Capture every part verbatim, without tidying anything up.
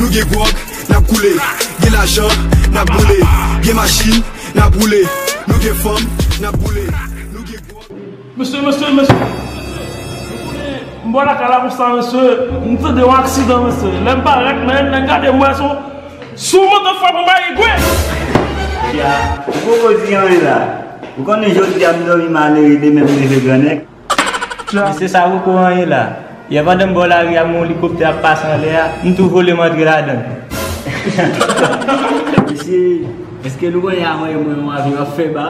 Nou gen gwòg, n ap koule. Gen lajan, n ap boule. Gen machin, n ap boule. Nou gen fanm, n ap boule. Nou gen gwòg. Mesye, mesye, mesye. Nou konnen m bò lakay la konsa, mesye. M tande yon aksidan, mesye. Lè m parèt, men, nèg gade m, wè, sou, sou moto frape m, bay gwe. Ya, ou poko di anyen la. Ou konnen jodi a m dòmi malere, demen m leve grannèg. Mesye, sa poko anyen la. Yè pandan m bò lari a, m wè yon elikoptè ap pase anlè a, m tou vole m antre ladan l. Mesye, èske nou konnen a mwen, mwen yon avyon ap fè ba?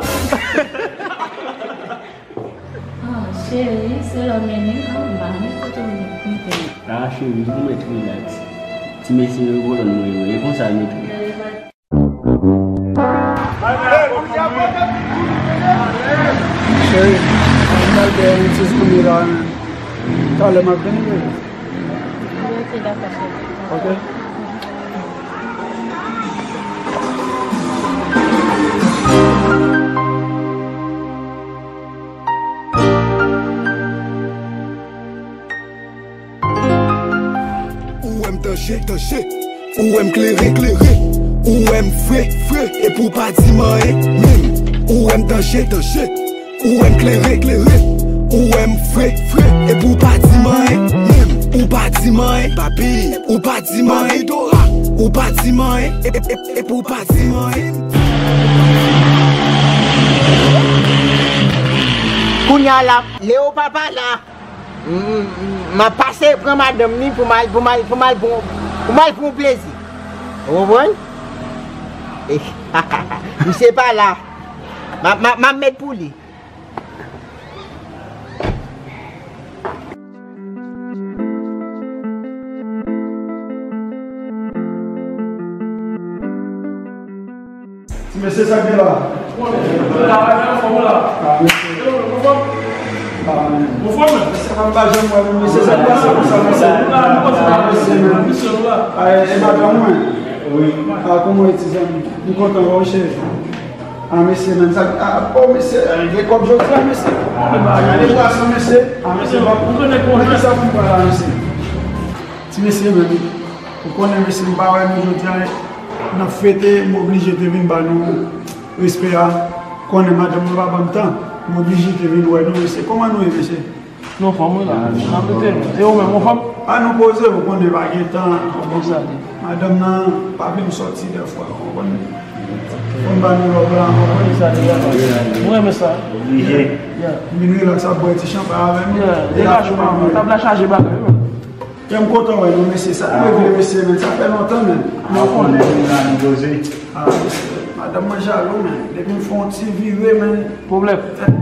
Ah, cheri, se lè w mennen m anba, men kote w mete m? Ah, cheri, ou mèt rilaks. Ti mesye yo vòlò mwen yo, e konsa nou tou. Cheri, mwen pral dèyè yon ti zounen la, men talè m ap vini, bebe. Ok, dakò, cheri. Ok. Ou wè m danje, danje. Ou wè m klere, klere. Ou wè m fre, fre. Epi w pa di m anyen, menm. Ou wè m danje, danje. Ou wè m klere, klere. Ou wè m fre, fre. Epi w pa di m anyen, menm. Ou pa di m anyen, papi. Ou pa di m anyen, Dora. Ou pa di m anyen. E, e, e, epi w pa di m anyen. Kounye a la, Leo papa la. M, m, m ap pase pran madanm ni pou m al, pou m al, pou m al pran, pou m al pran yon plezi. Ou konprann? Misye pa la. M ap, m ap, m ap met pou li. Ti mesye, sa k gen la? Travay la, anfòm ou la? Ah, mesye. Yo, anfòm? Ah, men. Anfòm, men. Mesye, pa m pa janm wè nou, mesye, sa k pase konsa, mesye? Ah, mesye, men. Ah, e madanm mwen? Wi. Ah, kòman w ye, ti zanmi? M kontan wè w, cheri. Ah, mesye, men, sa, ah, oh, mesye, ah, gen kòb jodi a, mesye. Ah, gade pwason, mesye. Ah, mesye, bon. Ou konnen konsa pou m pran la, mesye. Ti mesye, men. Ou konnen, mesye, m pa wè nou jodi a, n ap fete, m oblije te vin ba nou respè a. Konnen madanm mwen pa ban m tan, m oblije te vin wè nou, mesye. Kòman nou ye, mesye? Nou anfòm, wi, la. N ap rete. E ou menm, ou anfòm? A, nou poze, ou konnen pa gen tan. Konsa li. Madanm nan pa vle m sòti dèfwa, ou konprann? Fò m ba nou lòv la, ou konprann? Konsa li, ya. Mwen renmen sa. Oblije. Ya. M vin rilaks ap bwè ti chanpay avè nou. Ya, degajman, tab la chaje bagay, wi. Frè m kontan wè nou, mesye. Sa nou vle, mesye, men sa fè lontan, men. Ah, ou konnen, nou la, nou poze. Ah, mesye, madanm mwen jalou, men. Depi m fè yon ti vire, men. Pwoblèm. Tèt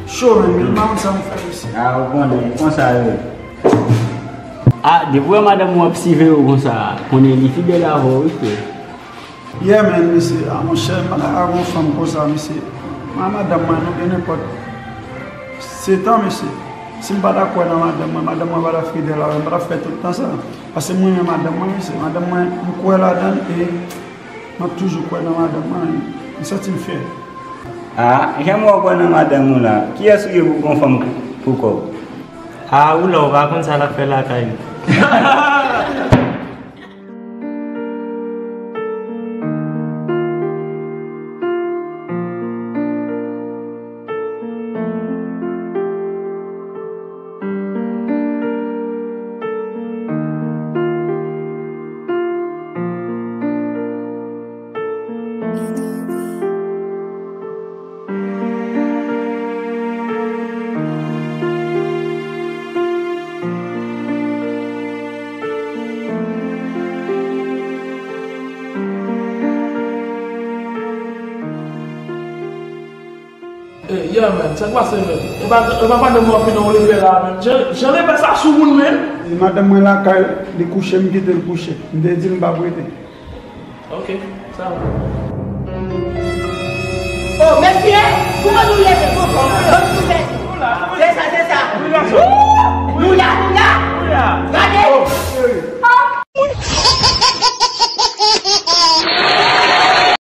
cho, men, men m pa konn sa m fè, mesye. Ah, ou konnen, konsa yo ye. Ah, depi w wè madanm ou ap siveye w konsa, konnen li fidèl avè w, wi, frè. Yeah, man, mesye. Ah, monchè, m pa ta ka gen yon fanm konsa, mesye. Mwen ak madanm mwen, nou gen nenpòt sèt an, mesye. Si m pa ta kwè nan madanm mwen, madanm mwen pa ta fidèl avè m, m pa ta fè tout tan sa. Paske mwen renmen madanm mwen, mesye. Madanm mwen, m kwè ladan l e m ap toujou kwè nan madanm mwen. M santi m fyè. Ah, jan m wè w kwè nan madanm ou la, kiyès ou ye pou w gen yon fanm pou, pou kò w? Ah, ou la, ou pa konn sa l ap fè lakay li. Eh, yeah, man, sa k pase, man? E pa, e pa madanm mwen ap mennen w repè la, man. Jan, jan repè sa sou moun, man. E madanm mwen lakay, li kouche, m kite l kouche. M te di l m p ap rete. Ok, sa va. Oh, mesye, kòman nou ye, men, kòman nou ye? Se sa, se sa. Nou la, nou la. Gade. Oh, cheri.